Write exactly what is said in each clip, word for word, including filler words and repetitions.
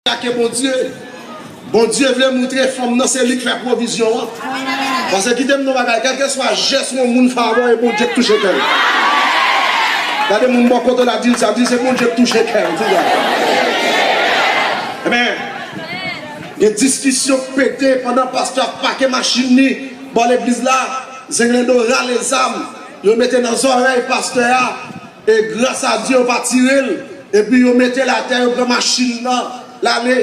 Atake Bondye. Bondye vle moutre fanm nan se li k fè pwovizyon an. Paske kite m di w yon bagay, kèlkeswa jès yon moun fè avè w, e Bondye k touche kè l. Gade moun bò kote w la, di l sa, di l se Bondye k touche kè l, di l sa. Ebyen, gen diskisyon k pete pandan pastè ap pake machin li bò legliz la, Zenglendo rale zam, yo mete nan zòrèy pastè a, e gras a Dye yo pa tire l, epi yo mete l atè, yo pran machin nan, l ale.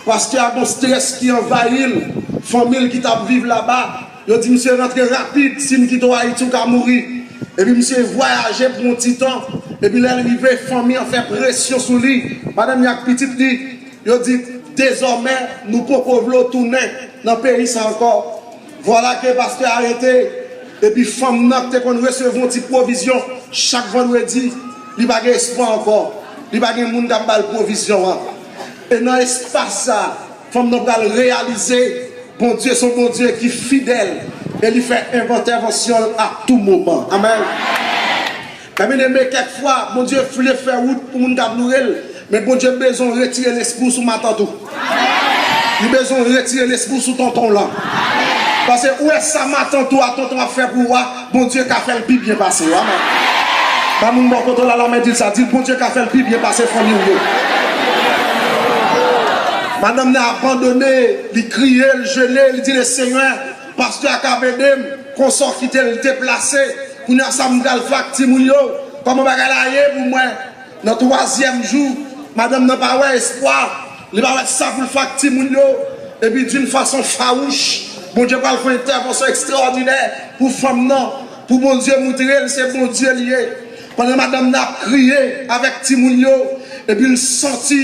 Pastè a gon strès ki anvayi l, fanmi l ki t ap viv laba, yo di misye rantre rapid, si n kite w Ayiti w ka mouri. Epi misye vwayaje pou yon ti tan, epi lè l rive, fanmi an fè presyon sou li, madanm li ak pitit li, yo di, dezòmè, nou poko vle w tounen nan peyi sa ankò. Vwala ke pastè a rete, epi fanm nan ki te konn resevwa yon ti pwovizyon chak vandredi, li pa gen espwa ankò. Li pa gen moun k ap ba l pwovizyon an. E nan espas sa a, fanm nan pral reyalize Bondye se yon Bondye ki fidèl e li fè entèvansyon l a tou moman. Amèn. Mezanmi, kèk fwa, Bondye vle fè wout pou moun k ap loure l, men Bondye bezwen retire lespri w sou matant ou. Li bezwen retire lespri w sou tonton w lan. Paske ou wè sa matant ou a, tonton ap fè pou ou a, Bondye ka fè l pi byen pase w. Amèn. Ba moun bò kote w la lanmen, di l sa, di l Bondye ka fè l pi byen pase fanmi w yo. Madanm nan abandone, li kriye, l jene, li di Lesenyè, pastè a ka ede m, konsa w kite l deplase, kounye a sa m pral fè ak timoun yo, kòman bagay la ye pou mwen? Nan twazyèm jou, madanm nan pa wè espwa, li pa wè sa pou l fè ak timoun yo, epi d'une façon farouche, Bondye pral fè yon entèvansyon ekstraòdinè pou fanm nan, pou Bondye moutre l se Bondye li ye. Pandan madanm nan ap kriye avèk timoun yo, epi l santi,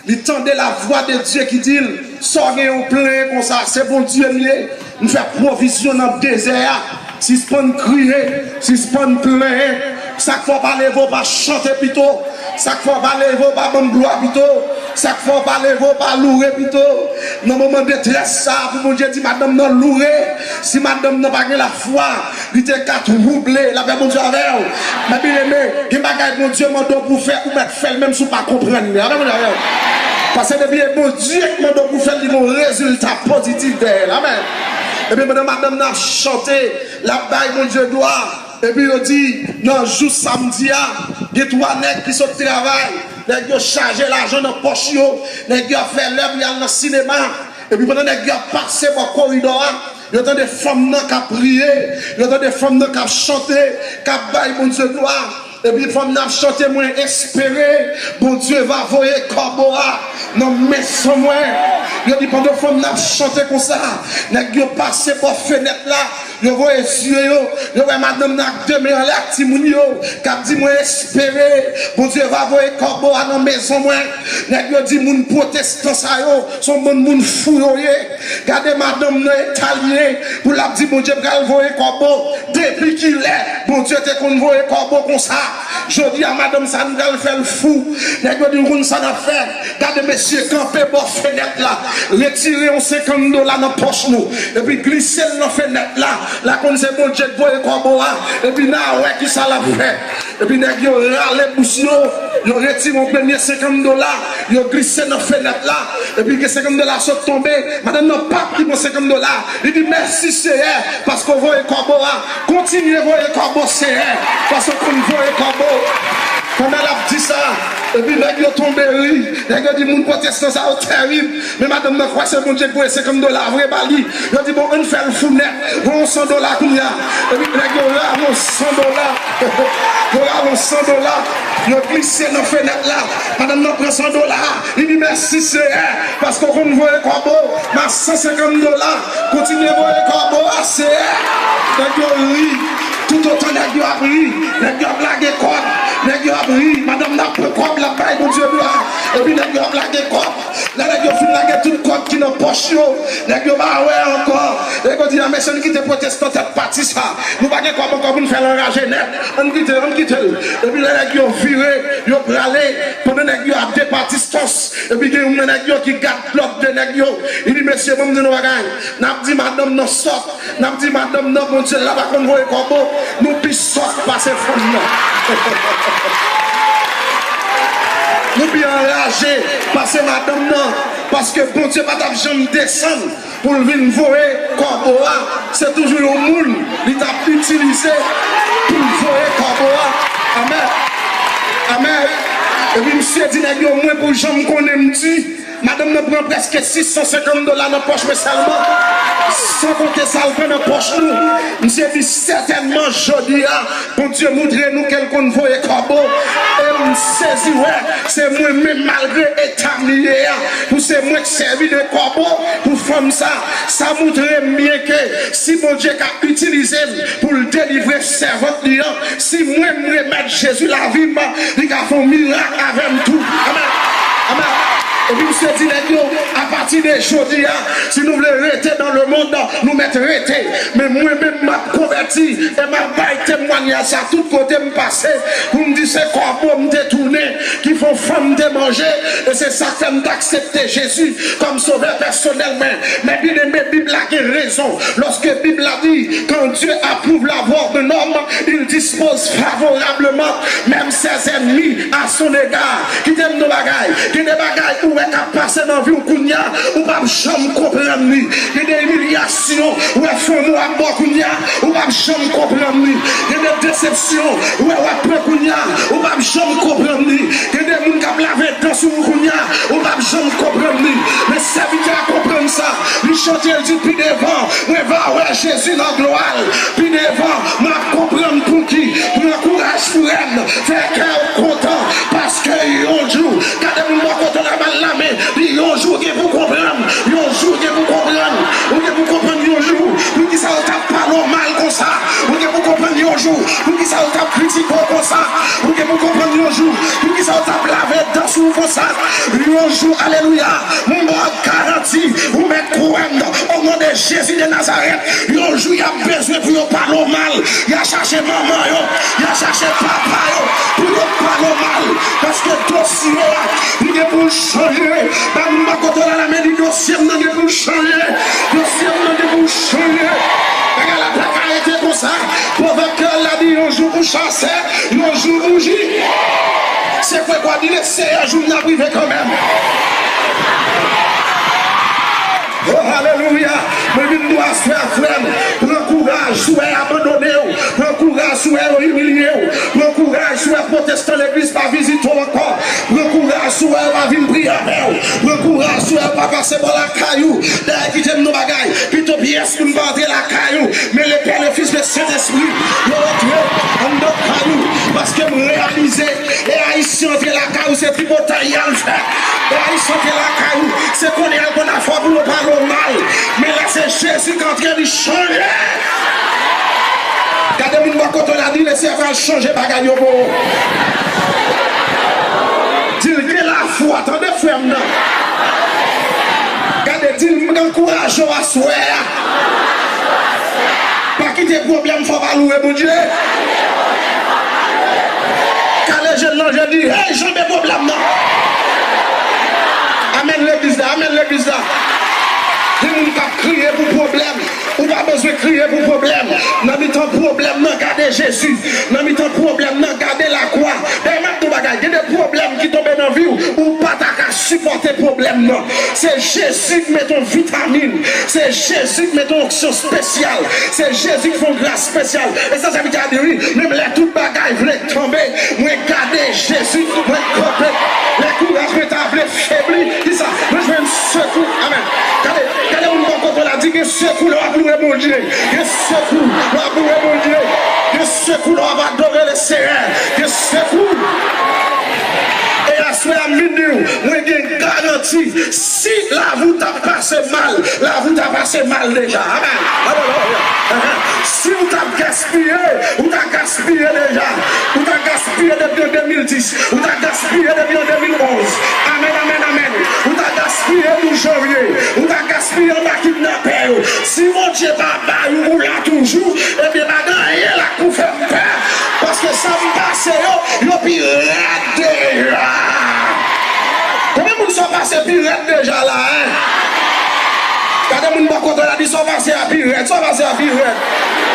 li tande lavwa de Dye ki di l, sa w gen yon plenyen konsa, se Bondye m ye. M fè pwovizyon nan dezè a. Sispann kriye, sispann plenyen. Sa k fè w pa leve w pa chante pito? Sa k fè w pa leve w pa ban m glwa pito? Sa k fè w pa leve w pa loure pito? Nan moman detrès sa a, pou Bondye di madanm nan loure, si madanm nan pa gen lafwa, li te ka twouble, lapè Bondye avè w. Men byeneme, gen bagay Bondye mande w pou w fè, ou mèt fè l menm si w pa konprann li. Lapè Bondye avè w. Paske depi e Bondye ki mande w pou w fè l, li gen yon rezilta pozitif dèyè l. Amèn. Epi pandan madanm nan ap chante, l ap bay Bondye glwa. Epi yo di, nan jou samdi a, gen twa nèg ki sot travay. Nèg yo chaje lajan nan pòch yo. Nèg yo ap fè lèv y al nan sinema. Epi pandan nèg yo ap pase bò koridò a, yo tande fanm nan k ap priye. Yo tande fanm nan k ap chante, k ap bay Bondye glwa. Epi fanm nan ap chante, mwen espere Bondye va voye kòbo a nan mezon mwen. Yo di pandan fanm nan ap chante konsa, nèg yo pase bò fenèt la, yo voye zye yo, yo wè madanm nan ak de men anlè ak timoun yo, k ap di mwen espere Bondye va voye kòbo a nan mezon mwen. Nèg yo di moun pwotestan sa yo, se yon bann moun fou yo ye. Gade madanm nan eta l ye, pou l ap di Bondye pral voye kòbo. Depi kilè Bondye te konn voye kòbo konsa? Jodi a, madanm sa nou pral fè l fou. Nèg yo di, nou konn sa n ap fè. Gade mesye kanpe bò fenèt la. Retire yon senkant dola nan pòch nou. Epi glise l nan fenèt la. L a konn se Bondye k voye kòbo a. Epi n a wè kisa l ap fè. Epi nèg yo rale bous yo, yo retire yon premye senkant dola, yo glise nan fenèt la, epi gen senkant dola sot tonbe, madanm nan pap ki pran senkant dola, li di, mèsi Seyè, paske w voye kòbo a, kontinye voye kòbo Seyè, paske w konn voye kòbo. Pandan l ap di sa, epi nèg yo tonbe ri, nèg yo di, moun pwotestan sa yo tèrib, men madanm nan kwè se Bondye k voye senkant dola vre ba li. Yo di, bon, ann fè l fou nèt. Voye yon san dola kounye a. Epi nèg yo rale yon san dola. Yo rale yon san dola. Yo glise nan fenèt la. Madanm nan pran san dola. Li di, mèsi, Seyè, paske w konn voye kòbo. M a san senkant dola. Kontinye voye kòbo a, Seyè. Nèg yo ri. Toutotan nèg yo ap ri, nèg yo ap lage kòb. Nèg yo ap ri. Madanm nan ap pran kòb, l ap bay Bondye glwa. Epi nèg yo ap lage kòb. Lè nèg yo fin lage tout kòb ki nan pòch yo, nèg yo pa wè ankò. Nèg yo di, a mesye, ann kite pwotestan tèt pati sa. Nou pa gen kòb ankò pou n fè l anraje nèt. Ann kite l, ann kite l. Epi lè nèg yo vire, yo prale, pandan nèg yo ap depati stòs, epi gen youn nan nèg yo ki gad lòt de nèg yo. Li di, mesye, ban m di nou yon bagay. N ap di madanm nan sòt. N ap di madanm nan, Bondye la pa konn voye kòbo, nou pi sòt pase fanm nan. Ou pi anraje pase madanm nan, paske Bondye pa t ap janm desann pou l vin voye kòbo a. Se toujou yon moun li t ap itilize pou l voye kòbo a. Amèn. Amèn. Epi misye di nèg yo, mwen pou jan m konnen m di, madanm nan pran prèske sis san senkant dola nan pòch mwen sèlman, san konte sa l pran nan pòch nou. Misye di sètènman jodi a, Bondye moutre nou ke l konn voye kòbo. E m sezi wè, se mwen menm, malgre eta m ye a, pou se mwen k sèvi de kòbo pou fanm sa. Sa moutre m byen ke si Bondye ka itilize m pou l delivre sèvant li an, si mwen m remèt Jezi lavi m, li ka fè yon mirak avè m tou. Amèn. Amèn. Epi misye di nèg yo, apati de jodi a, si nou vle rete dans le monde, nou mèt rete. Men mwen menm, m ap konvèti e m ap bay temwanyaj sa tout kote m pase, pou m di se kòbo m te tounen ki fè yon fanm te manje, e se sa k fè m t aksepte Jezi kòm sovè pèsonèl mwen. Men byeneme, Bib la gen rezon lòske Bib la di, quand Dieu approuve la voie d'un homme, il dispose favorablement même ses ennemis à son égard. Kite m di w bagay. Gen de bagay ou wè k ap pase nan vi w kounye a, ou p ap janm konprann li. Gen de imilyasyon ou wè fanmi w ap ba w kounye a, ou p ap janm konprann li. Gen de desepsyon ou wè w ap pran kounye a, ou p ap janm konprann li. Gen de moun k ap lave dan sou ou kounye a, ou p ap janm konprann li. Men sèvitè a konprann sa. Li chante, l di, pi devan, mwen va wè Jezi nan glwa l. Pi devan, m ap konprann pouki. Pran kouraj, frè m, fè kè w kontan, paske yon jou, gade moun bò kote w la, ba l lamen, di, yon jou w gen pou konprann, yon jou w gen pou konprann, ou gen pou konprann yon jou, poukisa yo t ap pale w mal konsa, ou gen pou konprann yon jou, poukisa yo t ap kritike w konsa, ou gen pou konprann yon jou, poukisa yo t ap lave dan sou w konsa, yon jou, alelouya, m ba w garanti, ou mèt kwè m, o non de Jezi de Nazarèt, yon jou y ap bezwen pou yo pale w mal, y a chache manman yo, y a chache papa yo, pou yo pale w mal, paske dosye a, li gen pou l chanje, ba moun bò kote w la, lamen, di dosye m nan gen pou l chanje, dosye m nan gen pou l chanje, bagay la pa ka rete konsa, pwovèb kreyòl la di yon jou pou chasè, yon jou pou ji. Se pwèkwa di le Seyè jou m nan ap rive kanmenm. Oh, alelouya! Mwen vin di w aswè a, frè m, pran kouraj, si w wè y abandone w, pran kouraj, si w wè yo imilye w, pran kouraj, si w wè pwotestan legliz pa vizite w ankò, pran kouraj, si w wè yo pa vin priye avè w, pran kouraj, si w wè yo pa pase bò lakay ou. Dayè, kite m di w bagay, pito pyès moun pa antre lakay ou, men Lepè, Lefis, Lesentespri, yo antre anndan kay ou, paske m reyalize, e Ayisyen antre lakay ou, se tripotay y al fè. E Ayisyen antre lakay ou, se konnen y al konn afè pou yo pale w mal. Men lè se Jezi k antre, li chanje. Gade moun bò kote w la, di, Lesenyè pral chanje bagay yo pou ou. Di l, gen lafwa, tande frè m nan. Gade, di l, m ankouraje w aswè a. Pa kite pwoblèm fè w pa louwe Bondye. Kale je l nan je l, di, hey, janbe pwoblèm nan. Amèn legliz la, amèn legliz la. Gen moun k ap kriye pou pwoblèm. Ou pa bezwen kriye pou pwoblèm. Nan mitan pwoblèm nan, gade Jezi. Nan mitan pwoblèm nan, gade lakwa. Dayè, m ap di w bagay, gen de pwoblèm ki tonbe nan vi w, ou pa ta ka sipòte pwoblèm nan. Se Jezi k mete yon vitamin, se Jezi k mete yon onksyon espesyal, se Jezi k fè yon gras espesyal. E sa sèvitè a di, wi, menm lè tout bagay vle tonbe, mwen gade Jezi, mwen kanpe. Lè kouraj mwen ta vle febli, kisa? Mwen jwenn sekou. Amèn. Gade, gade moun bò kote w la, di, gen sekou lè w ap louwe Bondye. Gen sekou lè w ap louwe Bondye. Gen sekou lè w ap adore Leseyè. Gen sekou. E aswè a, m vin di w, mwen gen garanti, si lavi w t ap pase mal, lavi w ta pase mal deja. Amèn. Alelouya. Ahan. Si w t ap gaspiye, ou ta gaspiye deja. Ou ta gaspiye depi an de mil dis. Ou ta gaspiye depi an de mil onz. Amèn, amèn, amèn. Ou ta gaspiye douz janvye. Ou ta gaspiye anba kidnapè yo. Si Bondye pa bay ou, ou la toujou, ebyen, pa gen anyen la k pou fè m pè. Paske sa m pase yo, yo pi rèd deja. Konbyen moun sa w pase pi rèd deja la, en? Gade moun bò kote w la, di sa w pase a pi rèd, sa w pase a pi rèd.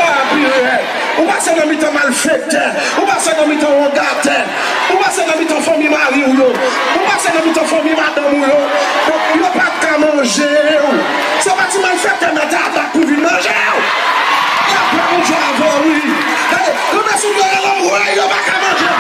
A pi rèd. Ou pase nan mitan malfektè, ou pase nan mitan wongatè, ou pase nan mitan fanmi mari Ou yo. Ou pase nan mitan fanmi madanm ou yo. Yo pa ka manje w. Se pa ti malfektè nan tabak pou vin manje w. Lapè Bondye avè w, wi. Gade, yo met sou yo, yo lanmwey, yo pa ka manje w.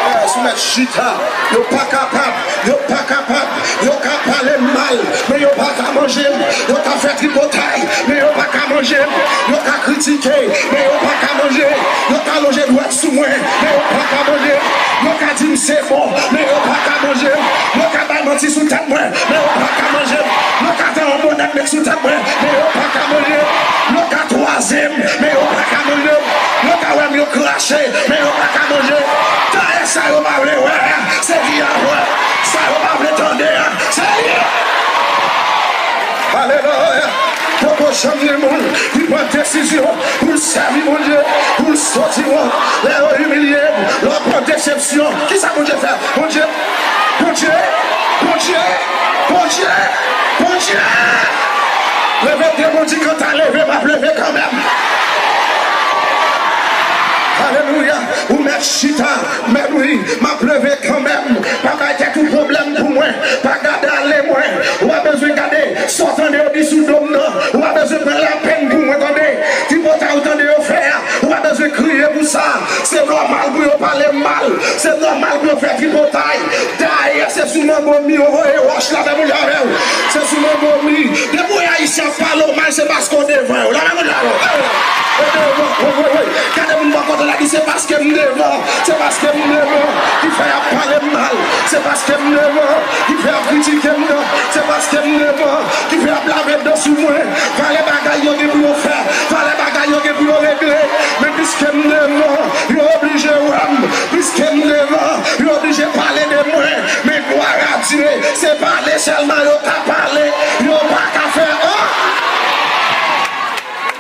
Yes, ou met chita. Yo pa kapab. Yo pa kapab. Yo ka pale m mal, men yo pa ka manje m. Yo ka fè tripotay, men yo pa ka manje m. Yo ka kritike, men yo pa ka manje. Yo ka lonje dwèt sou mwen, men yo pa ka manje m. Yo ka di m se bon, men yo pa ka manje m. Yo ka bay manti sou tèt mwen, men yo pa ka manje m. Yo ka fè yon bonèt nèg sou tèt mwen, men yo pa ka manje m. Yo ka twaze m, men yo pa ka manje m. Yo ka wè m, yo krache, men yo pa ka manje m. Dayè sa yo pa vle wè a, se li a wè. Sa yo pa vle tande a, se li a. Alelouya. Poko janm gen moun ki pran desizyon pou l sèvi Bondye, pou l soti wont. Lè yo imilye m, lè w pran desepsyon, kisa Bondye fè? Bondye, Bondye, Bondye, Bondye, Bondye. Leve de Bondye, kanta leve, m ap leve kanmenm. Alelouya. Ou mèt chita, men wi, m ap leve kanmenm. Pa bay tèt ou pwoblèm pou mwen. Pa gade ale mwen. Ou pa bezwen gade sa w tande yo di sou do m nan. Ou pa bezwen pran lapenn pou mwen, tande. Tripotay ou tande yo fè a, ou pa bezwen kriye pou sa. Se nòmal pou yo pale m mal. Se nòmal pou yo fè tripotay. Dayè, se sou mangonmi yo voye wòch la, fè moun avè w. Se sou mangonmi. Depi w wè Ayisyen ap pale w mal, se paske w devan yo. La, fè moun avè w. Hey, hey, hey, hey, hey. Gade moun bò kote w la, di se paske m devan. Se paske m devan ki fè y ap pale m mal. Se paske m devan ki fè y ap kritike m nan. Se paske m devan ki fè y ap lave do sou mwen. Valè bagay yo gen pou yo fè. Valè bagay yo gen pou yo regle. Men piske m devan, yo oblije wè m. Piske m devan, yo oblije pale de mwen. Men glwa a Dye, se pale sèlman yo ka pale. Yo pa ka fè an.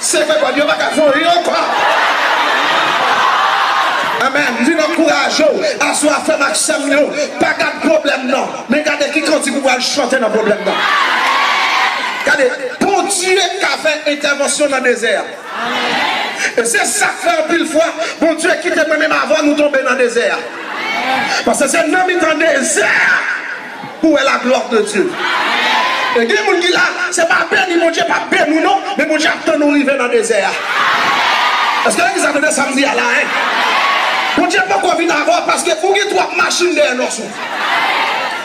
Se vre, yo pa ka fè anyen ankò. Amèn. M vin ankouraje w aswè, frè m ak sè m yo. Pa gad pwoblèm nan, men gade ki kantik ou pral chante nan pwoblèm nan. Gade, Bondye ka fè entèvansyon nan dezè a. E se sa k fè anpil fwa, Bondye kite mwen menm avan nou tonbe nan dezè a. Paske se nan mitan dezè a pou wè la gloire de Dieu. E gen moun ki la, se pa beni Bondye p ap beni w non, men Bondye ap tann ou rive nan dezè a. Èske legliz la tande sa m di a la, en? Bondye poko vin avè w paske ou gen twòp machin dèyè nòs ou.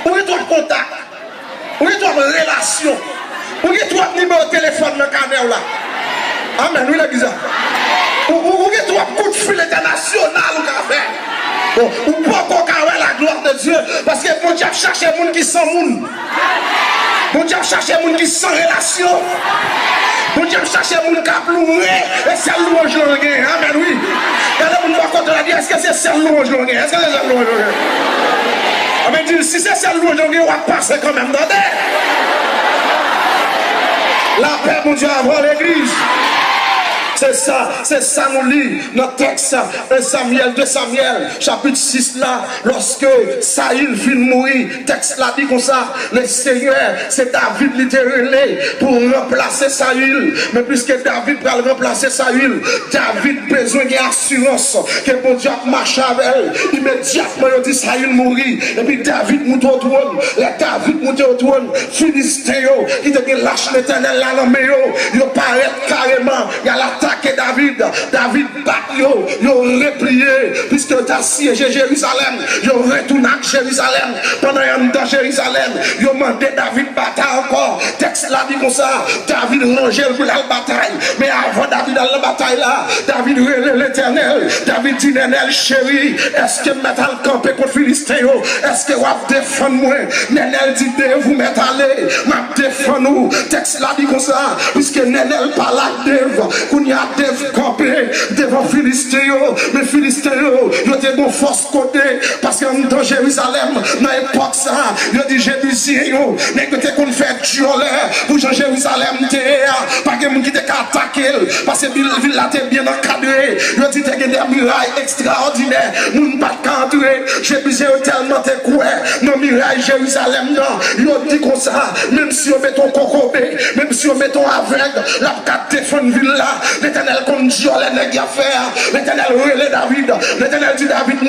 Ou gen twòp kontak. Ou gen twòp relasyon. Ou gen twòp nimewo telefòn nan kanè w la. Amèn, wi, legliz la. Ou, ou, ou gen twòp kout fil entènasyonal ou ka fè. Bon, ou poko ka wè la gloire de Dieu, paske Bondye ap chache moun ki san moun. Bondye ap chache moun ki san relasyon. Bondye ap chache moun k ap loure, e sèl lwanj lan gen. Amèn, wi. Gade moun bò kote w la, di, èske se sèl lwanj lan gen? Èske se sèl lwanj lan gen? Amèn, di, si se sèl lwanj lan gen, w ap pase kanmenm, tande. Lapè Bondye avè w, legliz. Se sa, se sa nou li nan tèks, en Samyèl, de Samyèl, chapit sis la, lòske Sayil fin mouri, tèks la di konsa, Lesenyè, se David li te rele pou ranplase Sayil. Men piske David pral ranplase Sayil, David bezwen gen asirans ke Bondye ap mache avè l. Imedyatman, yo di Sayil mouri, epi David moute o twòn. Lè David moute o twòn, Filisten yo, ki te gen lach Letènèl la nan men yo, yo parèt kareman, y al atake David. David bat yo, yo repliye, piske yo t ap syeje Jerizalèm. Yo retounen ak Jerizalèm. Pandan y anndan Jerizalèm, yo mande David batay ankò. Tèks la di konsa, David ranje l pou l al batay. Men avan David al nan batay la, David rele Letènèl. David di, Nènèl cheri, èske m mèt al kanpe kont Filisten yo? Èske w ap defann mwen? Nènèl di, Dev, ou mèt ale, m ap defann ou. Tèks la di konsa, piske Nènèl pale ak Dev, kounye a Dev kanpe devan Filisten yo. Men Filisten yo, yo te gon fòs kote, paske anndan Jerizalèm, nan epòk sa, yo di Jebizyen yo, nèg yo te konn fè dyòlè pou jan Jerizalèm te ye a. Pa gen moun ki te ka atake l, paske vil, vil la te byen ankadre. Yo di te gen de miray ekstraòdinè, moun pa t ka antre. Jebizyen yo tèlman te kwè nan miray Jerizalèm nan, yo di konsa, menm si yo mete yon kokobe, menm si yo mete yon avèg, l ap ka defann vil la. Letènèl konn dyòlè nèg y ap fè a. Letènèl rele David. Letènèl di David,